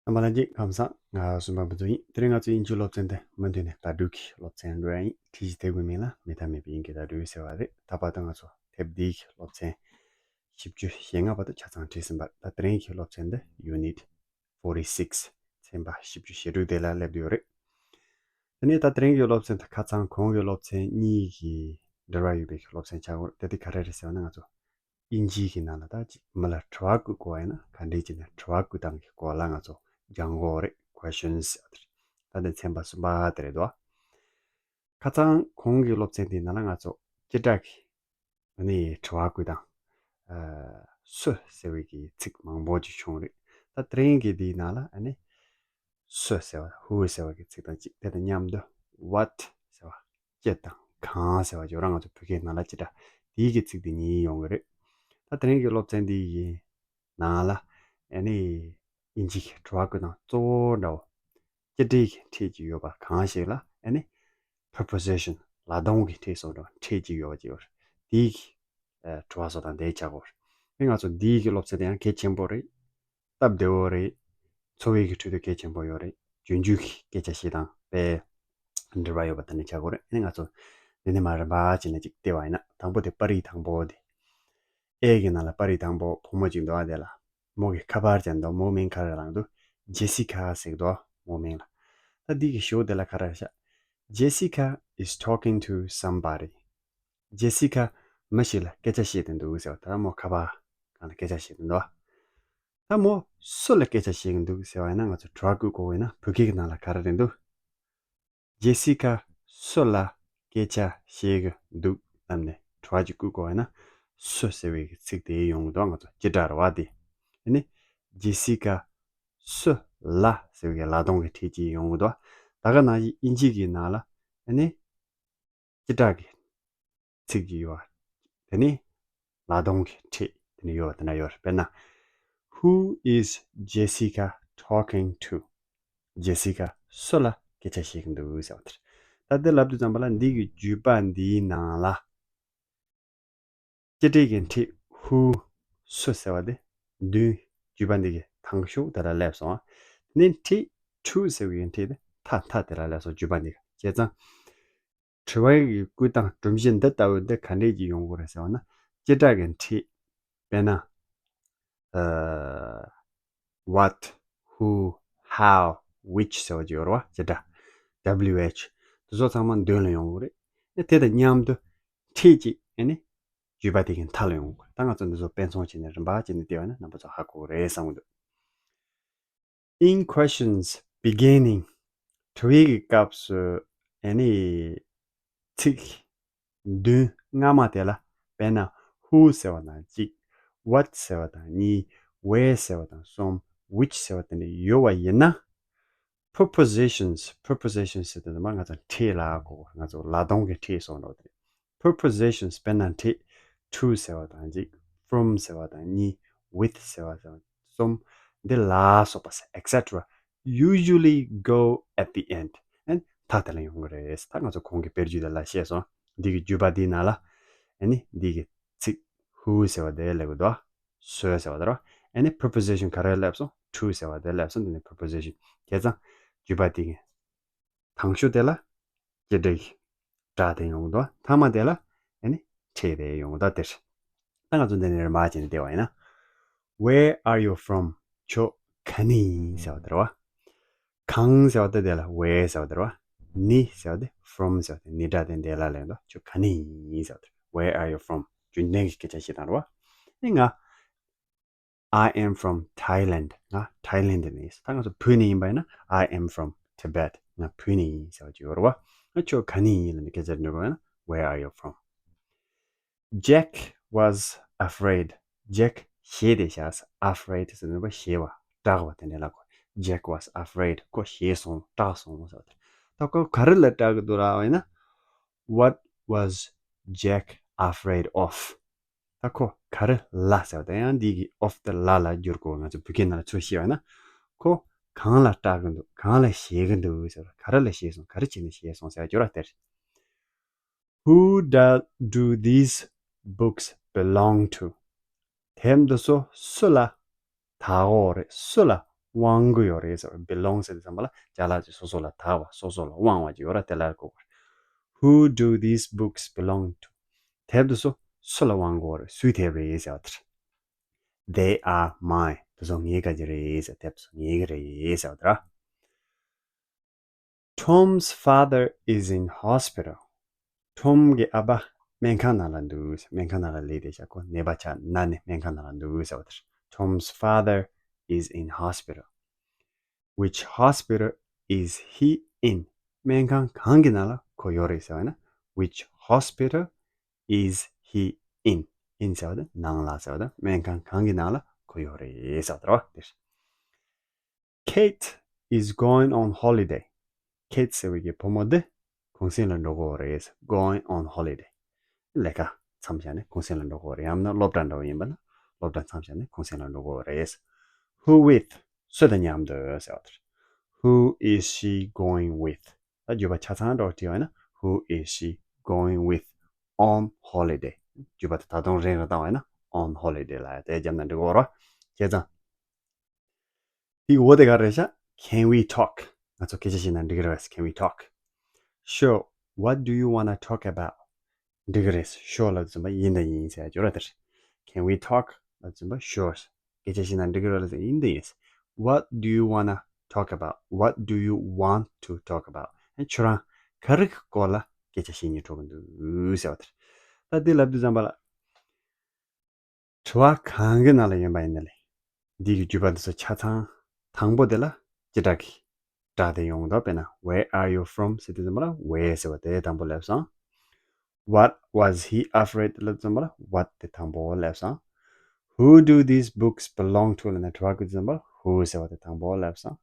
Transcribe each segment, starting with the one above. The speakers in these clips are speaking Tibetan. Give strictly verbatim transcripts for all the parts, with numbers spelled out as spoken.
རྣམ་པ་ལྷན་རྒྱས་ཁམས་བཟང་། ང་སུམ་པ་འབུ་ཚོ་ཡིན། དེ་རིང་ང་ཚོའི་དབྱིན་ཇིའི་སློབ་ཚན་དེ་མུ་མཐུད་ནས་ཟླ་དྲུག་གི་སློབ་ཚན་འགྲོ་ཡ་ཡིན། ཁྲིད་གཞི་དེབ་ཀྱི་མིང་ལ་མེད་ཐབས་མེད་པའི་དབྱིན་སྐད་ཟླ་དྲུག་ཟེར་བ་རེད། ད་བར་དུ་ང་ཚོ་དེབ་འདིའི་སློབ་ཚན་བཞི་བཅུ་ཞེ་ལྔ་བར་དུ་ཆ་ཚང་ཁྲིད་ཟིན་པ་རེད། ད་དེ་རིང་གི་སློབ་ཚན་འདི་Unit forty six ཚན་པ་བཞི་བཅུ་ཞེ་དྲུག་དེ་ལ་སླེབས་ཡོད་རེད། དེ་ནས་ད་དེ་རིང་གི་སློབ་ཚན་དེ་ཁ་སང་གོང་གི་སློབ་ཚན་གཉིས་ཀྱི་འབྲེལ་བ་ཡོད་པའི་སློབ་ཚན་ཆགས་ཡོད་རེད། དེ་དེ་ག་རེ་རེད་ཟེར་བ་ན། ང་ཚོ་དབྱིན་ཇིའི་གི་ནང་ལ་ད་ཅིག་མི་ལ་དྲི་བ་བཀོད་དགོས་པ་ཡིན་ན་ག་འདྲས་བྱས་ནས་དྲི་བ་བཀོད་སྟངས་ཀྱི་སྐོར་ལ་ང་ཚོ་སྦྱང་དགོས་རེད། Questions ཟེར་བ་དེ་རེད། ད་འདི་ཚན་པ་གསུམ་པ་དེ་རེད་དོ། ཁ་སང་གོང་གི་སློབ་ཚན་དེའི་ནང་ལ་ང་ཚོ་སྐད་གྲགས་ཀྱི་ཨ་ནི་དྲི་བ་བཀོད་སྟངས་ཨ་སུ་ཟེར་བའི་གི་ཚིག་མང་པོ་ཅིག་བྱུང་རེད། ད་དེ་རིང་གི་འདིའི་ནང་ལ་ཨ་ནི་སུ་ཟེར་བ། Who ཟེར་བ་གི་ཚིག་དང་གཅིག་དེ་དང་མཉམ་དུ་What ཟེར་བ། ཅི་དང་གང་ཟེར་བ་ཅིག་ཡོད་ར། ང་ཚོ་བོད་སྐད་ནང་ལ་ཅི་འདྲ་དེའི་གི་ཚིག་དེ་གཉིས་ཡོང་གི་རེད། ད་དེ་རིང་གི་སློབ་ཚན་འདི་ཡི་ནང་ལ་ཨ་ནི་དབྱིན་ཇི་གི་དྲི་བ་བཀོད་སྟངས་གཙོ་བོ་འདྲ་བོ་སྐྱེ་འབྲས་ཀྱི་ཕྲད་ཅིག་ཡོད་པ་གང་ཞིག་ལ་ཨ་ནི་preposition ལ་ལྡོག་གི་ཕྲད་སོགས་འདྲ་བོ་ཕྲད་ཅིག་ཡོད་པ་ཅིག་ཡོད་རེད། དེའི་གི་ཨ་དྲི་བ་སོགས་དང་དེ་ཆགས་ཡོད་རེད། ཨ་ནི་ང་ཚོ་འདིའི་གི་སློབ་ཚན་དེ་ཡང་གལ་ཆེན་པོ་རེད། སྟབས་བདེ་བོ་རེད། འཚོ་བའི་གི་ཁྲོད་དུ་གལ་ཆེན་པོ་ཡོད་རེད། རྗེས་འཇུག་གི་སྐད་ཆ་བཤད་སྟངས་དཔེ་འབྲེལ་བ་ཡོད་པ་དེ་འདྲ་ཆགས་ཡོད་རེད། ཨ་ནི་ང་ཚོ་འདི་ནས་མར་རིམ་པ་བྱས་ནས་ཅིག་བལྟས་པ་ཡིན་ན། དང་པོ་དེ་པར་རིས་དང་པོ་དེ། ཨེ་གི་ནང་ལ་པར་རིས་དང་པོ་བུ་མོ་ཅིག་འདུག་ཨ། དེ་ལ་མོ་གི་ཁ་པར་ཅིག་འདུག་མོ་མིང་ག་རེ་ལབ་འདུག་ཇེ་སི་ཁ་ཟེར་གི་འདུག་མོ་མིང་ལ། ད་འདི་གི་ཞོ་དེ་ལ་ག་རེ་ཤག Jessica is talking to somebody. ཇེ་སི་ཁ་མི་ཞིག་ལ་སྐད་ཆ་བཤད་དེ་འདུག་ཟེར་བ། ད་མོ་ཁ་པར་སྒང་ལ་སྐད་ཆ་བཤད་དེ་འདུག་ད་མོ་སུ་ལ་སྐད་ཆ་བཤད་ཀྱི་འདུག་ཟེར་བ་ཡིན་ན། ང་ཚོ་དྲི་བ་བཀོད་དགོས་ཡིན་ན་བོད་སྐད་ཀྱི་ནང་ལ་ག་རེ་རེད་འདུག་ཇེ་སི་ཁ་སུ་ལ་སྐད་ཆ་བཤད་ཀྱི་འདུག་ལབ་ནས་དྲི་བ་ཅིག་བཀོད་དགོས་ཡིན་ན། སུ་ཟེར་བའི་གི་ཚིག་དེ་ཡོང་གི་འདུག་ང་ཚོ་སྤྱི་སྒྲ་རེད་བ་དེ། ཨ་ནི་ཇེ་སི་ཁ་སུ་ལ་ཟེར་བའི་གི་ལ་ལྡོག་གི་ཕྲད་ཅིག་ཡོང་གི་འདུག་ད་ག་ནང་བཞིན་དབྱིན་ཇི་གི་ནང་ལ་ཨ་ནི་སྤྱི་སྒྲ་གི་ཚིག་ཅིག་ཡོད་པ། དེ་ནི་ལ་ལྡོག་གི་ཕྲད་དེ་ནི་ཡོད་པ་དེ་འདྲ་ཡོད་རེད། དཔེར་ན། Who is Jessica talking to? ཇེ་སི་ཁ་སུ་ལ་སྐད་ཆ་བཤད་ཀྱི་འདུག་ཟེར་བ་དེ་རེད། ད་དེ་ལབ་དུས་ཙམ་པ་ལ་འདི་གི་བརྗོད་པ་འདིའི་ནང་ལ་སྐྱེ་འབྲས་ཀྱི་ཕྲད་who སུ་ཟེར་བ་དེ་མདུན་བརྗོད་པ་འདི་གི་དང་ཤོག་དེ་ལ་སླེབས་སོང་། དེ་ནས་ཕྲད་to ཟེར་བའི་ཕྲད་དེ་མཐའ་མཐའ་དེ་ལ་སླེབས་སོང་། བརྗོད་པ་འདི་གི་བྱས་ཙང་། དྲི་བའི་གི་བཀོད་སྟངས་སྒྲོམ་གཞི་འདི་ལྟ་བུ་འདི་ག་འདྲས་ཀྱི་ཡོང་གི་རེད་ཟེར་བ་ན། སྤྱི་སྒྲ་གི་ཕྲད། དཔེར་ན། ཨ། what, who, how, which ཟེར་བ་ཅིག་ཡོད་རེད་བ། སྤྱི་སྒྲ། W H དེ་ཚོ་ཚང་མ་མདུན་ལ་ཡོང་གི་རེད། ཨ་དེ་དང་མཉམ་དུ་ཕྲད་ཅིག་ཨ་ནི་བརྗོད་པ་དེ་གི་མཐའ་ལ་ཡོང་གི་རེད། ད་ང་ཚོ་འདི་ཚོ་དཔེ་མཚོན་བྱས་ནས་རིམ་པ་བྱས་ནས་བལྟས་པ་ན་རྣམ་པ་ཚོ་ཧ་གོ་གི་རེད་བསམ་གི་འདུག In questions beginning དྲི་བའི་གི་སྐབས་སུ་ཨ་ནི་ཚིག་མདུན་སྔ་མ་དེ་ལ། དཔེར་ན། who ཟེར་བ་དང་གཅིག what ཟེར་བ་དང་གཉིས། where ཟེར་བ་དང་གསུམ། which ཟེར་བ་དེ་འདྲ་ཡོད་པ་ཡིན་ན། prepositions prepositions ཟེར་དུས་ཙམ་པ་ང་ཚོ་ཕྲད་ལ་གོ། ང་ཚོ་ལ་ལྡོག་གི་ཕྲད་སོགས་འགྲོ་དེ། prepositions དཔེར་ན་ཕྲད་to ཟེར་བ་དང་གཅིག from ཟེར་བ་དང་གཉིས། with ཟེར་བ་དང་གསུམ། འདི་ལ་སོགས་པ་ཟེར། et cetera usually go at the end. ཨན་མཐའ་དེ་ལ་ཡོང་གི་རེད། ད་ང་ཚོ་གོང་གི་དཔེར་བརྗོད་དེ་ལ་བཤད་སོང་། འདི་གི་བརྗོད་པ་འདིའི་ནང་ལ་ཨ་ནི་འདི་གི་ཚིག who ཟེར་བ་དེ་སླེབས་ཀྱི་འདུག་སུ་ཟེར་བ་དེ་རེད། ཨ་ནི་preposition ག་རེ་སླེབས་སོང་། to ཟེར་བ་དེ་སླེབས་སོང་། འདི་ནི་preposition བྱས་ཙང་བརྗོད་པ་འདི་གི་དང་ཤོག་དེ་ལ་སྐྱེ་འབྲས་ཀྱི་སྒྲ་དེ་ཡོང་གི་འདུག་མཐའ་མ་དེ་ལ་ཨ་ནི་ཕྲད་དེ་ཡོང་གི་འདུག་དེ་རེད། ད་ང་ཚོ་འདི་ནས་རིམ་པ་བྱས་ནས་བལྟས་པ་ཡིན་ན། Where are you from? ཁྱོད་ག་ནས་ཡིན་ཟེར་བ་དེ་རེད་བ། གང་ཟེར་བ་དེ་དེ་ལ་where ཟེར་བ་དེ་རེད་བ། ནས་ཟེར་བ་དེ་from ཟེར་བ་དེ་ནས་སྒྲ་དེ་འདི་ལ་ལེན་དོ། ཁྱོད་ག་ནས་ཡིན་ཟེར་བ་དེ་རེད། Where are you from? རྒྱུན་ལྡན་གྱི་སྐད་ཆ་བཤད་སྟངས་རེད་བ། ཨེ་ང་I am from Thailand. ང་Thailand ནས་ཡིན། ད་ང་ཚོ་བོད་ནས་ཡིན་པ་ཡིན་ན། I am from Tibet. ང་བོད་ནས་ཡིན་ཟེར་བ་ཅིག་ཡོད་རེད་བ། ང་ཁྱོད་ག་ནས་ཡིན་ལབ་ནས་སྐད་ཆ་འདྲི་དགོས་ན། Where are you from? Jack was afraid. Jack ཞེད་དེ་བཞག afraid ཟེར་ནས་པ་ཞེད་པ་སྐྲག་པ་དེ་འདྲ་ལ་གོ། Jack was afraid. ཁོ་ཞེད་སོང་། སྐྲག་སོང་ཟེར་བ་དེ། ད་ཁོ་ག་རེ་ལ་སྐྲག་གི་འདུག་ལབ་པ་ཡིན་ན། What was Jack afraid of? ད་ཁོ་ག་རེ་ལ་ཟེར་བ་དང་། ཡང་འདི་གི་of དེ་ལ་ལ་བསྒྱུར་དགོས། ང་ཚོ་བོད་སྐད་ནང་ལ་ཚུར་བཤད་པ་ན། ཁོ་གང་ལ་སྐྲག་གི་འདུག་གང་ལ་ཞེད་ཀྱི་འདུག་ཟེར་བ། ག་རེ་ལ་ཞེད་སོང་། ག་རེ་བྱས་ནས་ཞེད་སོང་ཟེར་བ་སྦྱོར་བ་དེ་རེད། Who do, do these books belong to? དེབ་འདི་ཚོ་སུ་ལ་བདག་པོ་རེད། སུ་ལ་ དབང་གི་ཡོད་རེད་ཟེར་བ། Belong ཟེར་དུས་ཙམ་པ་ལ་ཅ་ལག་ཅིག་སོ་སོ་ལ་བདག་པ་སོ་སོ་ལ་དབང་བ་ཅིག་ཡོད་ར། དེ་ལ་གོ་དགོས་རེད། Who do these books belong to? དེབ་དེ་ཚོ་སུ་ལ་དབང་གི་ཡོད་རེད། སུའི་དེབ་རེད་ཟེར་བ་དེ་རེད། They are mine. དེ་ཚོ་ངའི་ག་ཅིག་རེད་ཟེར། དེབ་དེ་ཚོ་ངའི་གི་རེད་ཟེར་བ་དེ་ར། Tom's father is in hospital. Tom གི་ཨ་ཕ་སྨན་ཁང་ནང་ལ་འདུག་སྨན་ཁང་ནང་ལ་སླེབས་བསྡད་ཤག་ཁོ་ནད་པ་ཆགས་ན་ནས་སྨན་ཁང་ནང་ལ་འདུག་ཟེར་བ་དེ་རེད། Tom's father is in hospital. Which hospital is he in? སྨན་ཁང་གང་གི་ནང་ལ་ཁོ་ཡོད་རེད་ཟེར་བ་ཡིན་ན། Which hospital is he in? In ཟེར་བ་དེ་ནང་ལ་ཟེར་བ་དང་། སྨན་ཁང་གང་གི་ནང་ལ་ཁོ་ཡོད་རེད་ཟེར་བ་དེ་རེད་བ། དེ་Kate is going on holiday. Kate ཟེར་བའི་གི་བུ་མོ་འདི་གུང་སེང་ལ་འགྲོ་གི་ཡོད་རེད། Going on holiday. ལས་ཀ་མཚམས་བཞག་ནས་གུང་སེང་ལ་འགྲོ་གི་ཡོད་རེད། ཡང་ན་སློབ་གྲྭ་འདྲ་བོ་ཡིན་པ་ན་སློབ་གྲྭ་མཚམས་བཞག་ནས་གུང་སེང་ལ་འགྲོ་གི་ཡོད་རེད། Who with? སུ་དང་མཉམ་དུ་ཟེར་བ་དེ་རེད། Who is she going with? ད་བརྗོད་པ་ཆ་ཚང་འདྲ་བོ་བྲིས་པ་ཡིན་ན། Who is she going with on holiday? བརྗོད་པ་དེ་ད་དུང་རིང་རུ་བཏང་བ་ཡིན་ན་on holiday ལབ་ཡ་དེ་བརྒྱབ་ན་འགྲིག་གི་ཡོད་རེད་བ། བྱས་ཙང་དེའི་འོ་དེ་ག་རེད་ཤག Can we talk? ང་ཚོ་སྐད་ཆ་བཤད་ན་འགྲིག་གི་རེད་བས། Can we talk? Sure. What do you wanna talk about? འགྲིག་གི་རེད། Sure ལབ་དུས་ཙམ་པ་ཡིན་དང་ཡིན་ཟེར་ཡ་ཅིག་ཡོད་ར། དེ་རེད། Can we talk? ལབ་དུས་ཙམ་པ་sure. སྐད་ཆ་བཤད་ན་འགྲིག་གི་རེད་ལབ་ཙང་ཡིན་དང་ཡིན། What do you wanna talk about? What do you want to talk about? ཨ་ཁྱོད་རང་ག་རེ་གི་སྐོར་ལ་སྐད་ཆ་བཤད་སྙིང་བྲོ་གི་འདུག་ཟེར་བ་དེ་རེད། ད་འདི་ལབ་དུས་ཙམ་པ་ལ། དྲི་བ་གང་གི་ནང་ལ་ཡོད་པ་ཡིན་ན་ལས། འདི་གི་བརྗོད་པ་འདི་ཚོ་ཆ་ཚང་དང་པོ་དེ་ལ་སྤྱི་སྒྲ་གི་སྒྲ་དེ་ཡོང་གི་འདུག་དཔེར་ན། Where are you from? ཟེར་དུས་ཙམ་པ་ལ་where ཟེར་བ་དེ་དང་པོ་སླེབས་སོང་། What was he afraid? ལབ་དུས་ཙམ་པ་ལ་what དེ་དང་པོ་སླེབས་སོང་། Who do these books belong to? ལབ་ནས་དྲི་བ་བཀོད་དུས་ཙམ་པ་ལ་who ཟེར་བ་དེ་དང་པོ་སླེབས་སོང་།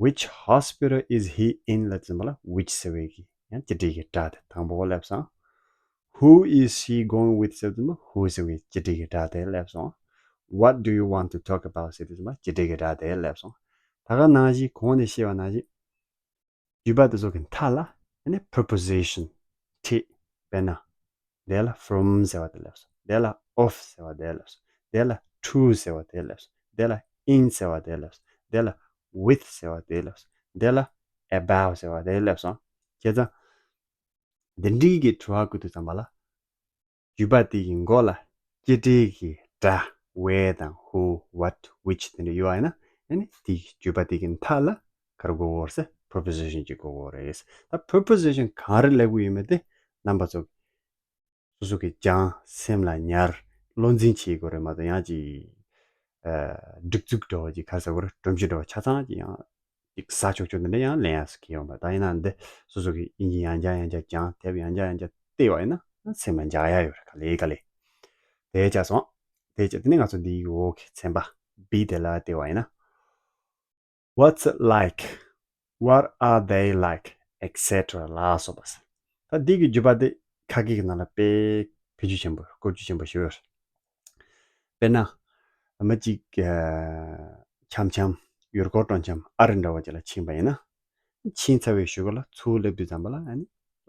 Which hospital is he in? ལབ་དུས་ཙམ་པ་ལ་which ཟེར་བའི་གི་ཡང་སྤྱི་སྒྲའི་གི་སྒྲ་དེ་དང་པོ་སླེབས་སོང་། Who is she going with? ཟེར་དུས་ཙམ་པ་who ཟེར་བའི་སྤྱི་སྒྲའི་གི་སྒྲ་དེ་སླེབས་སོང་། What do you want to talk about? ཟེར་དུས་ཙམ་པ་སྤྱི་སྒྲའི་གི་སྒྲ་དེ་སླེབས་སོང་། ད་ག་ནང་བཞིན་གོང་ནས་བཤད་པ་ནང་བཞིན། བརྗོད་པ་དེ་ཚོ་གི་མཐའ་ལ་ཨ་ནི་preposition བྲིས། དཔེར་ན། དེ་ལ་from ཟེར་བ་དེ་སླེབས་སོང་། དེ་ལ་of ཟེར་བ་དེ་སླེབས་སོང་། དེ་ལ་to ཟེར་བ་དེ་སླེབས་སོང་། དེ་ལ་in ཟེར་བ་དེ་སླེབས་སོང་། དེ་ལ་with ཟེར་བ་དེ་སླེབས་སོང་། དེ་ལ་about ཟེར་བ་དེ་སླེབས་སོང་། བྱས་ཙང་། འདི་འདྲའི་གི་དྲི་བ་བཀོད་དུས་ཙམ་པ་ལ། བརྗོད་པ་དེ་གི་མགོ་ལ་སྤྱི་སྒྲའི་གི་སྒྲ་where དང་who, what, which དེ་འདྲ་ཡོད་པ་ཡིན་ན། ཨ་ནི་དེ་གི་བརྗོད་པ་དེ་གི་མཐའ་ལ་ག་རེ་དགོས་ཀྱི་ཡོད་རེད་ཟེར། preposition ཅིག་དགོས་ཀྱི་ཡོད་རེད། ད་preposition གང་རེ་སླེབས་ཀྱི་ཡོད་མེད་དེ་རྣམ་པ་ཚོ་སོ་སོ་གི་སྦྱངས། སེམས་ལ་ཉར། བློ་འཛིན་བྱེད་དགོས་རེད་མ་གཏོགས་ཡང་ཅིག་ཨ། སྒྲིག་འཛུགས་འདྲ་བོ་ཅིག་ག་རེ་ཟེར་དགོས་རེད། སྒྲོམ་གཞི་འདྲ་བོ་ཆ་ཚང་ཅིག་ཡང་ཅིག་ཟ་ཆོག་ཆོག་འདི་འདྲ་ཡང་ལེན་ཡག་སུ་གི་ཡོང་པ། ད་ཡིན་ན་འདི་སོ་སོ་གི་དབྱིན་ཇི་ཡང་བསྐྱར་ཡང་བསྐྱར་སྦྱངས། དེབ་ཡང་བསྐྱར་ཡང་བསྐྱར་བལྟས་པ་ཡིན་ན་སེམས་ལ་འཇགས་ཡག་ཡོད་རེད། ག་ལེ་ག་ལེ། དེ་བྱས་སོང་། དེ་བྱས་དེ་ནས་ང་ཚོ་འདིའི་འོག་གི་ཚན་པ་B དེ་ལ་བལྟས་པ་ཡིན་ན། What's it like? What are they like? et cetera ལ་སོགས་པ། ད་འདི་གི་བརྗོད་པ་འདི་ཁ་སྐད་ཀྱི་ནང་ལ་དཔེ་བེད་སྤྱོད་ཆེན་པོ། བཀོལ་སྤྱོད་ཆེན་པོ་ཞིག་ཡོད་རེད། དཔེར་ན། མི་གཅིག་ཨ། འཆམ་འཆམ་ཡུལ་སྐོར་སྤྲོ་འཆམ་ཨ་རི་འདྲ་བོ་ཅིག་ལ་ཕྱིན་པ་ཡིན་ན། ཕྱིན་ཚར་བའི་གཞུག་གུ་ལ་ཚུར་སླེབས་དུས་ཙམ་པ་ལ་ཨ་ནི་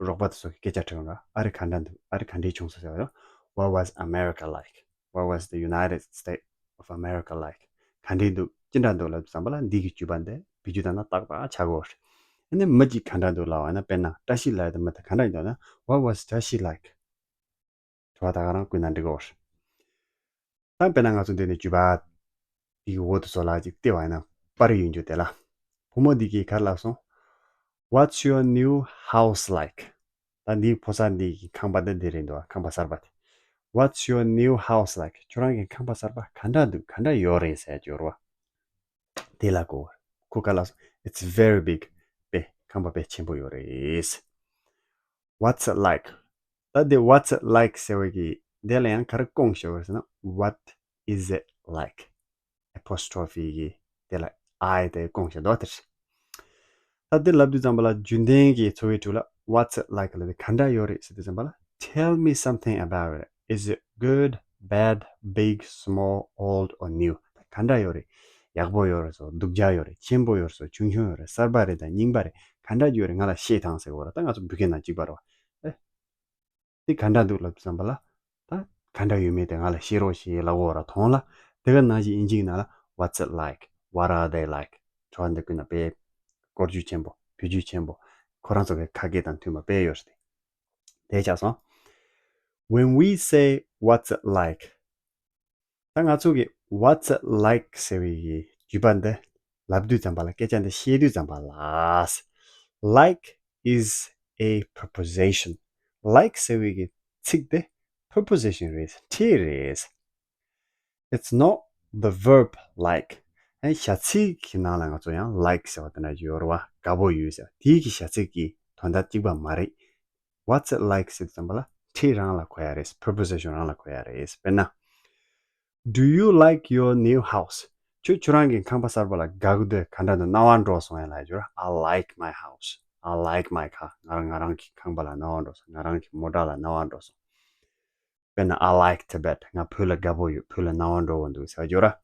རོགས་པ་དེ་ཚོ་གིས་སྐད་ཆ་དྲིས་ཡོང་ར། ཨ་རི་ག་འདྲ་འདུག་ཨ་རི་ག་འདྲས་བྱུང་སོང་ཟེར་བ་ཡོད། What was America like? What was the United States of America like? ག་འདྲས་འདུག་ཅི་འདྲ་འདུག་ལབ་དུས་ཙམ་པ་ལ་འདི་གི་བརྗོད་པ་འདི་བེད་སྤྱོད་བཏང་ན་ཏག་ཏག་ཆགས་ཀྱི་ཡོད་རེད། ཨ་ནི་མི་གཅིག་ག་འདྲ་འདུག་ལབ་པ་ཡིན་ན། དཔེར་ན་བཀྲ་ཤིས་ལབ་ཡ་དེ་མི་དེ་ག་འདྲ་ཡིན་འདུག་ན། What was Tashi like? དྲི་བ་ད་ག་རང་བཀོད་ན་འགྲིག་གི་ཡོད་རེད། ད་དཔེར་ན་ང་ཚོ་འདི་ནས་བརྗོད་པ་དེ་གི་འོག་ཏུ་སོགས་ལ་ཅིག་བལྟས་པ་ཡིན་ན། པར་ཡོད་རྒྱུ་དེ་ལ། བུ་མོ་འདི་གིས་ག་རེ་ལབ་སོང་། What's your new house like? ད་འདིའི་ཕོ་གསར་འདི་གི་ཁང་པ་འདི་འདི་རེད་འདུག་ཁང་པ་གསར་པ་དེ། What's your new house like? ཁྱོད་རང་གི་ཁང་པ་གསར་པ་ག་འདྲ་འདུག་ག་འདྲ་ཡོད་རེད་ཟེར་རྒྱུ་རེད་བ། དེ་ལ་གོ། ཁོ་ག་ལ་སོང་། It's very big. དཔེ་ཁང་པ་དཔེ་ཆེན་པོ་ཡོད་རེད། What's it like? ད་དེ་what's it like ཟེར་བའི་གི་དེ་ལ་ཡང་ག་རེ་བསྐུངས་བཞག་པ་རེད་ཟེར་ན། What is it like? Apostrophe གི་དེ་ལ་I དེ་བསྐུངས་བཞག་འདུག་དེ་རེད། ད་དེ་ལབ་དུས་ཙམ་པ་ལ་རྒྱུན་ལྡན་གྱི་འཚོ་བའི་ཁྲོད་ལ་What's it like ལབ་དེ་ག་འདྲ་ཡོད་རེད་ཟེར་དུས་ཙམ་པ་ལ། Tell me something about it. Is it good, bad, big, small, old or new? ད་ག་འདྲ་ཡོད་རེད། ཡག་པོ་ཡོད་རེད་སོ། སྡུག་ཅག་ཡོད་རེད། ཆེན་པོ་ཡོད་རེད་སོ། ཆུང་ཆུང་ཡོད་རེད། གསར་པ་རེད་དང་རྙིང་པ་རེད། ག་འདྲ་ཡོད་རེད། ང་ལ་བཤད་དང་ཟེར་གོ་ར། ད་ང་ཚོ་བོད་སྐད་ནང་གཅིག་པ་རེད་བ། ཨེ། དེ་ག་འདྲ་འདུག་ལབ་དུས་ཙམ་པ་ལ། ད་ག་འདྲ་ཡོད་མེད་དེ་ང་ལ་བཤད་རོགས་ཞེས་ལབ་གོ་ར། དོན་ལ་དེ་ག་ནང་བཞིན་དབྱིན་ཇིའི་ནང་ལ་What's it like? What are they like? དྲི་བ་འདི་ཀུན་ལ་དཔེ་སྐོར་ཇུས་ཆེན་པོ། བེད་སྤྱོད་ཆེན་པོ། ཁོ་རང་ཚོ་གི་ཁ་སྐད་དང་མཐུན་པ་དཔེ་ཡོད་རེད། དེ་ཆགས་སོང་། When we say "What's it like?" ད་ང་ཚོ་གི "What's it like?" ཟེར་བའི་གི་བརྗོད་པ་འདི་ལབ་དུས་ཙམ་པ་ལ། སྐད་ཆ་འདི་བཤད་དུས་ཙམ་པ་ལ། Like is a preposition. Like ཟེར་བའི་གི་ཚིག་དེ་preposition རེད། ཁྲིད་རེད། It's not the verb like. ཨ་ནི་བྱ་ཚིག་གི་ནང་ལ་ང་ཚོ་ཡང་like ཟེར་བ་དེ་འདྲ་ཡོད་རེད་བ། དགའ་པོ་ཡོད་ཟེར་བ། དེའི་གི་བྱ་ཚིག་གི་དོན་དག་གཅིག་པ་མ་རེད། What's it like ཟེར་དུས་ཙམ་པ་ལ་ཁྲིད་རང་ལ་གོ་ཡ་རེད། preposition རང་ལ་གོ་ཡ་རེད། དཔེར་ན། Do you like your new house? ཁྱོད་ཁྱོད་རང་གི་ཁང་པ་གསར་པ་ལ་དགའ་གི་འདུག་ག་འདྲ་འདུག་སྣང་བ་འགྲོ་སོང་ཡ་ལབ་ཡོད་ར། I like my house. I like my car. ང་རང་ང་རང་གི་ཁང་པ་ལ་སྣང་བ་འགྲོ་སོང་། ང་རང་གི་མོ་ཊ་ལ་སྣང་བ་འགྲོ་སོང་། དཔེར་ན། I like Tibet. ང་བོད་ལ་དགའ་པོ་ཡོད། བོད་ལ་སྣང་བ་འགྲོ་གི་འདུག་ཟེར་བ་ཡོད་ར།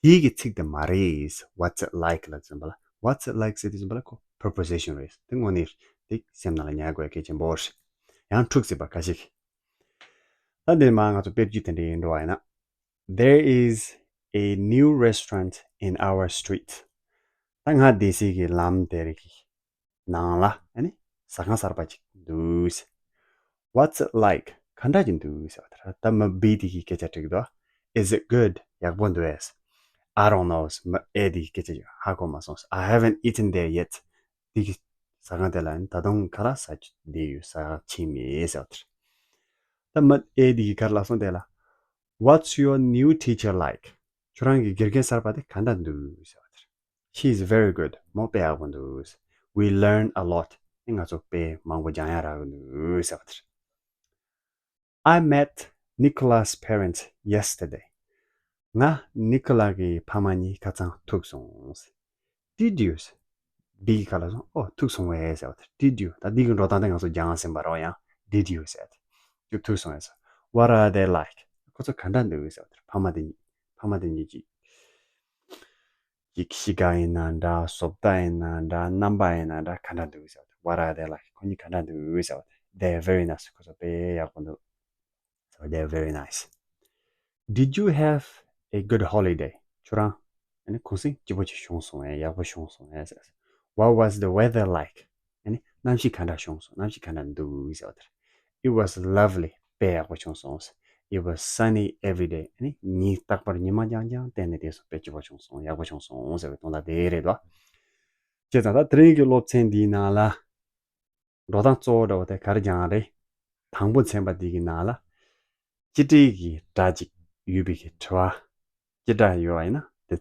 དེའི་གི་ཚིག་དེ་མ་རེད། What's it like ལབ་དུས་ཙམ་པ་ལ། What's it like ཟེར་དུས་ཙམ་པ་ལ་ཁོ་preposition རེད། དེ་དངོས་གནས་དེ་སེམས་ནང་ལ་ཉར་དགོས་ཡ་གལ་ཆེན་པོ་རེད། ཡང་འཁྲུག་སྲིད་པ་ཁ་ཤས་ཤིག་ད་འདིར་མ་ང་ཚོ་དཔེར་བརྗོད་དེ་འདྲ་ཡིན་འགྲོ་བ་ཡིན་ན། There is a new restaurant in our street. ད་ང་བསྡད་སའི་གི་ལམ་དེ་རིགས་ཀྱི་ནང་ལ་ཨ་ནི་ཟ་ཁང་གསར་པ་ཅིག་འདུག་ཟེར། What's it like? ག་འདྲ་ཅིག་འདུག་ཟེར་བ་དེ་རེད། ད་མི་B དེ་གིས་སྐད་ཆ་དྲིས་འདུག Is it good? ཡག་པོ་འདུག་གས། I don't know. མི་A དེ་གིས་སྐད་ཆ་ཧ་གོ་མ་སོང་། I haven't eaten there yet. དེ་གི་ཟ་ཁང་དེ་ལ་ནི་ད་དུང་ཁ་ལག་ཟ་རྒྱུ་བསྡད་ཡོད། ཟ་ཕྱིན་མེད་ཟེར་བ་དེ་རེད། ད་མི་A དེ་གིས་ག་རེ་ལབ་སོང་དེ་ལ། What's your new teacher like? ཁྱོད་རང་གི་དགེ་རྒན་གསར་པ་དེ་ག་འདྲ་འདུག་ཟེར་བ་དེ་རེད། She is very good. མོ་དཔེ་ཡག་པོ་འདུག We learn a lot. ཨེ་ང་ཚོ་དཔེ་མང་པོ་སྦྱང་ཡ་རག་གི་འདུག་ཟེར་བ་དེ་རེད། I met Nicholas' parents yesterday. ང་ནི་ཁོ་ལགས་ཀྱི་ཕ་མ་གཉིས་ཁ་སང་ཐུག་སོང་། Did you? B ག་ལ་སོང་། ཨོ་ཐུག་སོང་བས་ཟེར་བ་དེ། Did you? ད་འདི་གི་འགྲོ་སྟངས་དེ་ང་ཚོ་སྦྱངས་ཟིན་པ་རེད་ཡང་། Did you ཟེར་ཏེ། ཁྱོད་ཐུག་སོང་ངས་ཟེར། What are they like? ཁོ་ཚོ་ག་འདྲ་འདུག་ཟེར་བ་དེ། ཕ་མ་དེ་གཉིས། ཕ་མ་དེ་གཉིས་ཀྱིས། ཅིག་གཤིས་ཀ་ཡིན་ན་འདྲ། བཟོ་ལྟ་ཡིན་ན་འདྲ། རྣམ་པ་ཡིན་ན་འདྲ། ག་འདྲ་འདུག་ཟེར་བ་དེ། What are they like? ཁོ་གཉིས་ག་འདྲ་འདུག་ཟེར་བ་དེ། They're very nice. ཁོ་ཚོ་དཔེ་ཡག་པོ་འདུག So they're very nice. Did you have a good holiday? ཁྱོད་རང་ཨ་ནི་གུང་སེང་སྐྱིད་པོ་ཅིག་བྱུང་སོང་ངས། ཡག་པོ་བྱུང་སོང་ངས་ཟེར། What was the weather like? ཨ་ནི་གནམ་གཤིས་ག་འདྲ་བྱུང་སོང་། གནམ་གཤིས་ག་འདྲ་འདུག་ཟེར་བ་དེ་རེད། It was lovely. དཔེ་ཡག་པོ་བྱུང་སོང་། It was sunny every day. ཨ་ནི་ཉིན་རྟག་པར་ཉི་མ་རྐྱང་རྐྱང་བསྟན་ནས་བསྡད་སོང་། དཔེ་སྐྱིད་པོ་བྱུང་སོང་། ཡག་པོ་བྱུང་སོང་ཟེར་བའི་དོན་དག་དེ་རེད་དོ། བྱས་ཙང་ད་དེ་རིང་གི་སློབ་ཚན་འདིའི་ནང་ལ། འགྲོ་སྟངས་གཙོ་བོ་འདྲ་བོ་དེ་ག་རེ་སྦྱངས་རེད། དང་པོ་ཚན་པ་འདི་གི་ནང་ལ་སྤྱི་སྒྲིག་གི་སྒྲ་ཅིག་ཡོད་པའི་གི་དྲི་བ། སྤྱི་སྒྲ་ཡོད་པ་ཡིན་ན་དེ་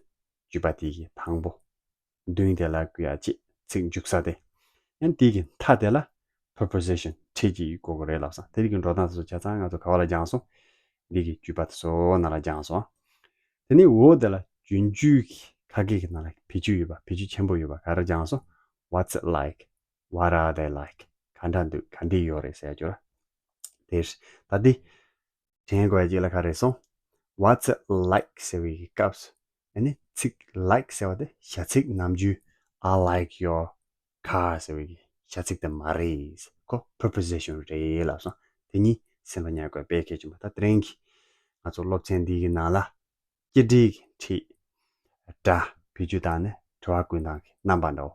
བརྗོད་པ་དེ་གི་དང་པོ། མདུན་དེ་ལ་བཀོད་ཡ་གཅིག་ཚིག་འཇུག་ས་དེ། ཡང་དེ་གི་མཐའ་དེ་ལ་preposition ཁྲིད་ཀྱི་དགོས་ཀྱི་རེད་ལབ་སོང་། དེ་རིགས་ཀྱི་འགྲོ་སྟངས་དེ་ཚོ་ཆ་ཚང་ང་ཚོ་ག་བ་ལ་སྦྱངས་སོང་། འདི་གི་བརྗོད་པ་དེ་ཚོ་ནང་ལ་སྦྱངས་སོང་། དེ་ནས་འོ་དེ་ལ་རྒྱུན་སྤྱོད་ཀྱི་ཁ་སྐད་ཀྱི་ནང་ལ་བེད་སྤྱོད་ཡོད་པ། བེད་སྤྱོད་ཆེན་པོ་ཡོད་པ་ག་རེ་སྦྱངས་སོང་། What's it like? What are they like? ག་འདྲ་འདུག་ག་འདྲ་ཡོད་རེད་ཟེར་ཡ་ཅིག་ཡོད་ར། དེ་ད་འདི་དྲན་དགོས་ཡ་གཅིག་ལ་ག་རེ་སོང་། What's it like? ཟེར་བའི་གི་སྐབས་སུ། ཨ་ནི་ཚིག་like ཟེར་བ་དེ་བྱ་ཚིག་ནམ་རྒྱུན། I like your car ཟེར་བའི་གི་བྱ་ཚིག་དེ་མ་རེད། ཁོ་preposition རེད་ལབ་སོང་། དེ་གཉིས་སེམས་ལ་ཉར་དགོས་དཔེ་གལ་ཆེན་པོ། ད་དེ་རིང་གི་ང་ཚོ་སློབ་ཚན་འདི་གི་ནང་ལ། སྤྱི་སྒྲིག་གི་ཁྲིད། སྒྲ་བེད་སྤྱོད་བཏང་ནས་དྲི་བ་བཀོད་སྟངས་ཀྱི་རྣམ་པ་འདྲ་བོ།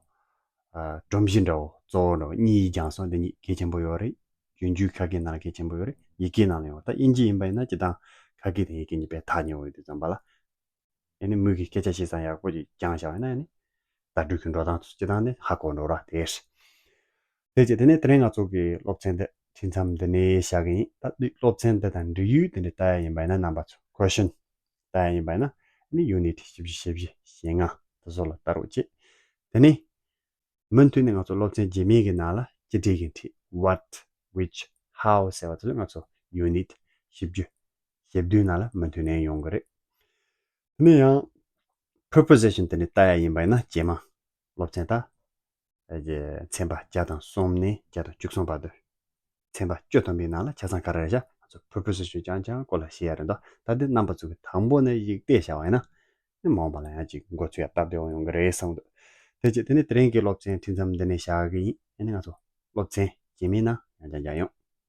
ཨ། སྒྲོམ་གཞི་འདྲ་བོ། གཙོ་བོ་འདྲ་བོ་གཉིས་སྦྱངས་སོང་། འདི་གཉིས་གལ་ཆེན་པོ་ཡོད་རེད། རྒྱུན་སྤྱོད་ཁ་སྐད་ནང་ལ་གལ་ཆེན་པོ་ཡོད་རེད། ཡི་གེ་ནང་ལ་ཡོད། ད་དབྱིན་ཇི་ཡིན་པ་ཡིན་ན་སྤྱིར་བཏང་ཁ་སྐད་དང་ཡི་གེ་གཉིས་པོ་ཐག་ཉེ་བོ་ཡོད་དུས་ཙམ་པ་ལ། ཨ་ནི་མོས་ཀྱི་སྐད་ཆ་བཤད་སྟངས་ཡག་པོ་ཅིག་སྦྱངས་བཞག་པ་ཡིན་ན། ཨ་ནི་བརྡ་སྤྲོད་ཀྱི་འགྲོ་སྟངས་ཚོ་སྤྱིར་བཏང་ནི་ཧ་གོ་འགྲོ་ར། དེ་རེད། དེ་རྗེས་དེ་ནས་དེ་རིང་ང་ཚོ་གི་སློབ་ཚན་འདི་ཁྲིད་མཚམས་འདི་ནས་བཞག་གི་ཡིན། ད་སློབ་ཚན་འདི་དང་འབྲེལ་ཡོད་དེ་འདྲ་ལྟ་ཡ་ཡིན་པ་ཡིན་ན། རྣམ་པ་ཚོ་question ལྟ་ཡ་ཡིན་པ་ཡིན་ན། ཨ་ནི་unit བཞི་བཅུ་ཞེ་བཞི་ཞེ་ལྔ་དེ་ཚོ་ལ་ལྟ་རོགས་བྱེད། དེ་ནས་མུ་མཐུད་ནས་ང་ཚོ་སློབ་ཚན་རྗེས་མའི་གི་ནང་ལ་སྤྱི་སྒྲིག་གི་ཁྲིད། What, which, how ཟེར་བ་དེ་ཚོ་ང་ཚོ་unit བཞི་བཅུ་ཞེ་བདུན་ནང་ལ་མུ་མཐུད་ནས་ཡོང་གི་རེད། དེ་ནས་ཡང་preposition དེ་ནས་ལྟ་ཡ་ཡིན་པ་ཡིན་ན། རྗེས་མ་སློབ་ཚན་ད་ཚན་པ་བརྒྱ་དང་གསུམ་ནས་བརྒྱ་དང་བཅུ་གསུམ་བར་དུ། ཚན་པ་བཅུ་ཐམ་པའི་ནང་ལ་ཆ་ཚང་ག་རེ་རེད་བཞག་ང་ཚོ་preposition རྐྱང་རྐྱང་སྐོར་ལ་བཤད་ཡ་རེད་འདུག་ད་འདི་རྣམ་པ་ཚོ་གི་དང་པོ་ནས་ཡིག་བལྟས་བཞག་པ་ཡིན་ན། ཨ་ནི་མ་འོངས་པ་ལ་ཡང་ཅིག་མགོ་ཚོད་ཡ་སྟབས་བདེ་བོ་ཡོང་གི་རེད་བསམ་འདུག་དེ་རྗེས་དེ་ནས་དེ་རིང་གི་སློབ་ཚན་ཁྲིད་མཚམས་འདི་ནས་བཞག་གི་ཡིན། ཨ་ནི་ང་ཚོ་སློབ་ཚན་རྗེས་མའི་ནང་ཡང་བསྐྱར་མཇལ་ཡོང་།